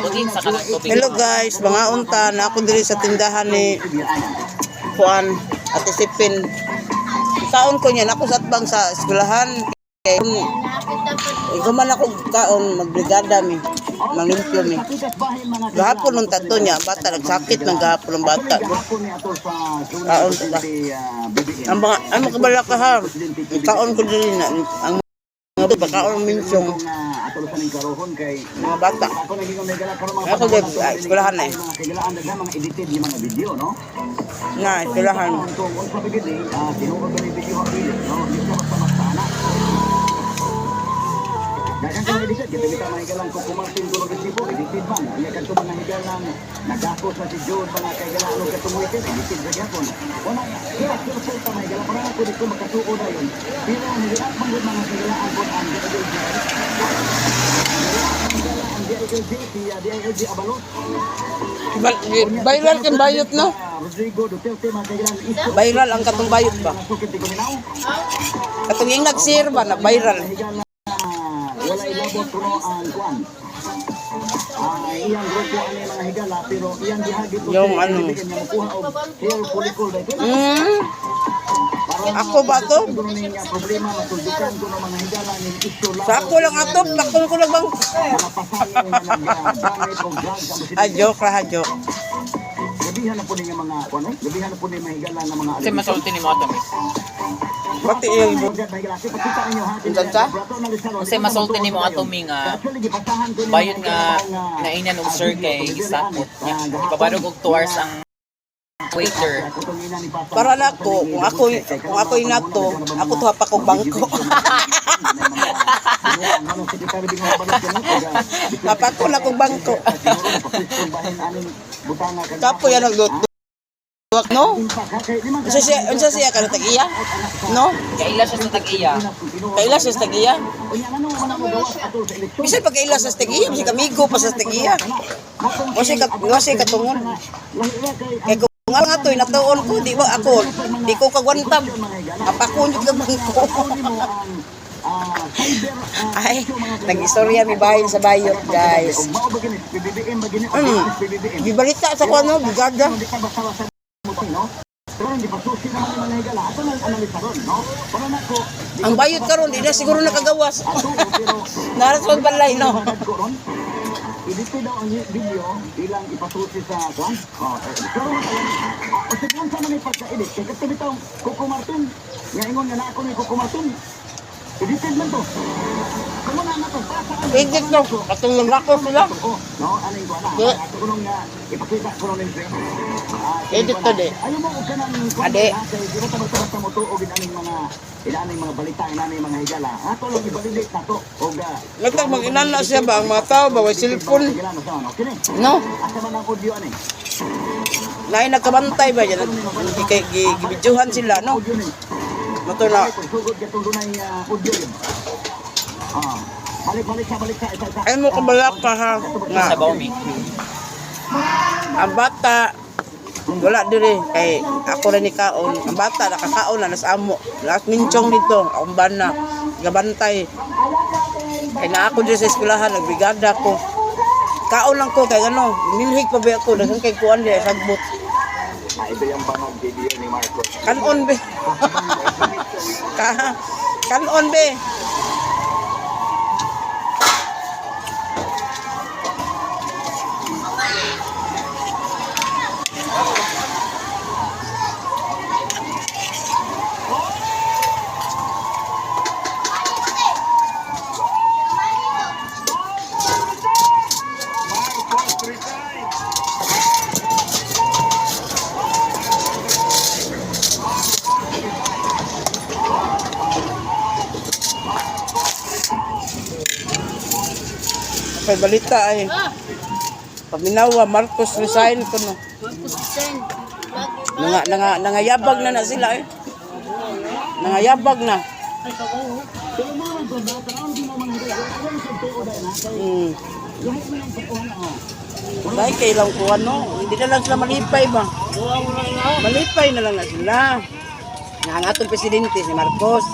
Bugin sa kanang tubig. Hello guys, mga unta na ako diri sa tindahan ni Juan Ate Sipin. Kaon ko niyan ako sa atbang sa eskwelahan. Kay ikaw man ako kaon magbrigada mi, manglimpyo mi. Gahapon nung tato niya, bata nagsakit ng gahapon ng bata. Kaon ko ba? Ang mga ano ka bala ka ha? Kaon ko diri na ang mga bakaon minsyong mga bata. Ako gud eskwelahan na eh. Na, eskwelahan. Daghang kang edited, kita kita mga higalang kukumartin ko ng resibo, edited man. Iya kadto mga higalang nagako sa si John mga kaigalaan og katong edited sa gyapon. Wala iya careful ta mga higala para ako dito makatuo na yun. Pero nireact man gud mga higalaan kon ang DILG. Ang DILG si DILG Abalos. Viral kang bayot no? Rodrigo Duterte mga kaigalaan iso. Viral ang katong bayot ba? Sukit di Guminaw. Katong yung nag-share ba na viral? Higala wala ilabot kuno ang kuan. Ah, iyang grupo ani mga higala pero iyang gihagit ko Yung sa ano. kaibigan nga mokuha og hair follicle dahil Ako ba to? kuno ning problema matuldukan kuno mga higala ning issue Sa ako lang ato, pakong ko lang bang. mga pasayang nga naggamit og drugs ang Ah, joke ra ha, joke. Gabihan na po ninyo mga kuan eh. Gabihan na po ninyo mga higala nga mga Kasi masulti ni mo ato mi. Pati yung Unsa? Kasi masulti ni mo ato mi nga bayot nga nainan og sir kay gisakot niya. Ipabarog og 2 hours ang waiter. Para na ako, kung ako yung nato, ako tuha pa kong bangko. Papako na kong bangko. Kapo yan ang duwak, no? Unsa siya kada tag-iya? No? Kaila siya sa tag-iya. Kaila siya sa tag-iya? Bisan pag kaila sa tag-iya, bisan kamigo pa sa tag-iya. Wa siya katungod. Kay kung nga nga to'y natuon ko, di ba ako, di ko kagwantab. Apakon jud ka bangko. Ay, nag-istorya mi bahin sa bayot, guys. Gibalita sa kuno, bugada. Ang bayot karon di na siguro nakagawas. Nara sa balay no. Edit daw ang video ilang ipasusi sa kuan. Oh, pero o sige sa man pagka-edit kay kadto bitaw Coco Martin nga ingon nga naa ko ni Coco Martin. Edited man to. Kumo na na to pasa ang Edit no, katong nagako sila. Oh, no, aning kuan na. Di. Ato ko nung nga ipakita ko nung sir. Edit to di. Ayaw mo og kanang kuan Ade. ha, kay di ba ta basta mo tuog inaning mga inaning mga balita inaning mga higala. Ato lang ibalidate nato og Latag mag-inana siya ba ang mga tao ba way cellphone? No. Asa man ang audio ani? Lain nagkabantay ba yan? Kay gibidyohan sila no. Audio ni. Mato na Sugod katong dunay audio yun. Ah. Balik balik sa balik sa isa isa. ay mo kabalaka ha. Nga Sa baw mi. ang bata wala dire kay ako rin ni kaon. Ang bata nakakaon na nasa amo. Last minchong dito akong bana gabantay. Kay na ako dire sa eskwelahan nagbrigada ko. Kaon lang ko kay ano, milhig pa ba ako daghan kay kuan di sagbot. Ah, ito yung bangag video ni Marcos. Kanon be. Ka kanon be. Kay balita ay. Paminawa Marcos resign ko no. Marcos resign. Nanga nanga nangayabag na na sila eh. Nangayabag na. Dahil kay lang ko ano, hindi na lang sila malipay ba? Malipay na lang na sila. Nga ang atong presidente si Marcos.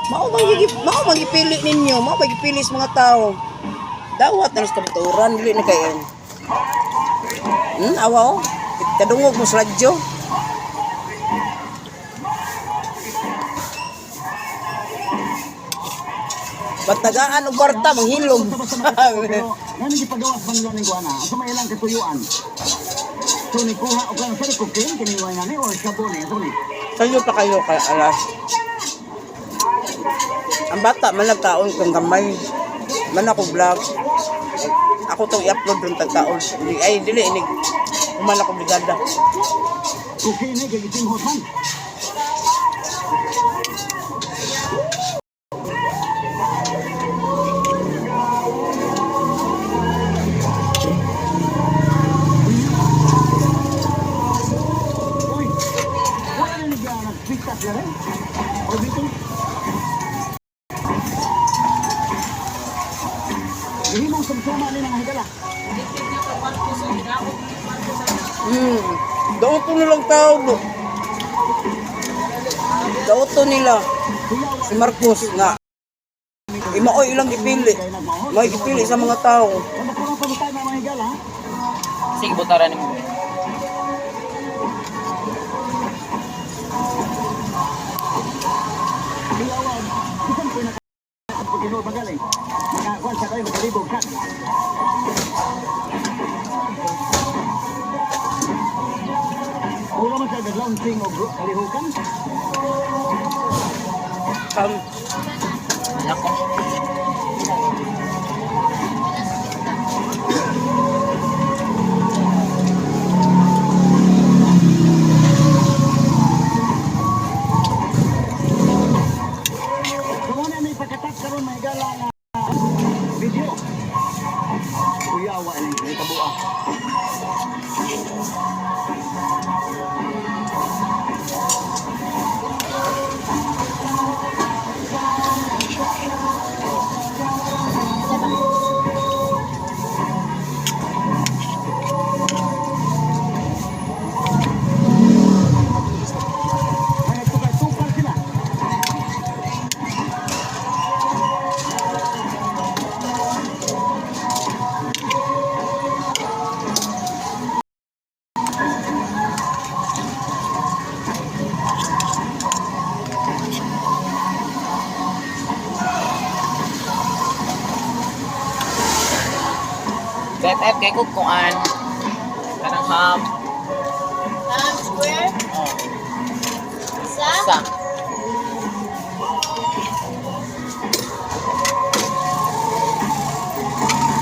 Mao bang mao bang gipili ninyo, mao bang gipili sa mga tao. Dawat na sa kamatuoran dili na kay. Awa oh. Kadungog mo sa radyo. Batagaan og kwarta manghilom. Pero ngano gipagawas man nila ning kuana? Sa may ilang katuyuan. So ni kuha og kanang sa cocaine kini wa ngani or sabon ni, sabon ni. Kayo pa kayo kay alas. Ang bata man nagkaon kang gamay. Man ako vlog. Ako tong i-upload ron tagkaon. Hindi ay dili inig. Human ako brigada. Cocaine ni kay gitimhot man. Uy, wala na niya nagpitas na rin. O dito. Gihimong sumsuma ni mga higala. Dauto nilang tao. Bro. Dauto nila. Si Marcos nga. Imaoy ilang gipili. May gipili sa mga tao. Wala ko na pagutay mga higala. Ha? Sige, butaran nimo. Kuyawan, bisan ko na pag-ino magaling. Makakuan sa kayo, makalibog ka. Puro man sa nag-launching og kalihukan. Nako. So muna may pagkatak karon may gala nga video. Kuyawa ni may tabua. Ay, nagtukar-tukar sila. BFF kay kog kuan. Kanang ham. Ham square. Oh. Isa. Sa.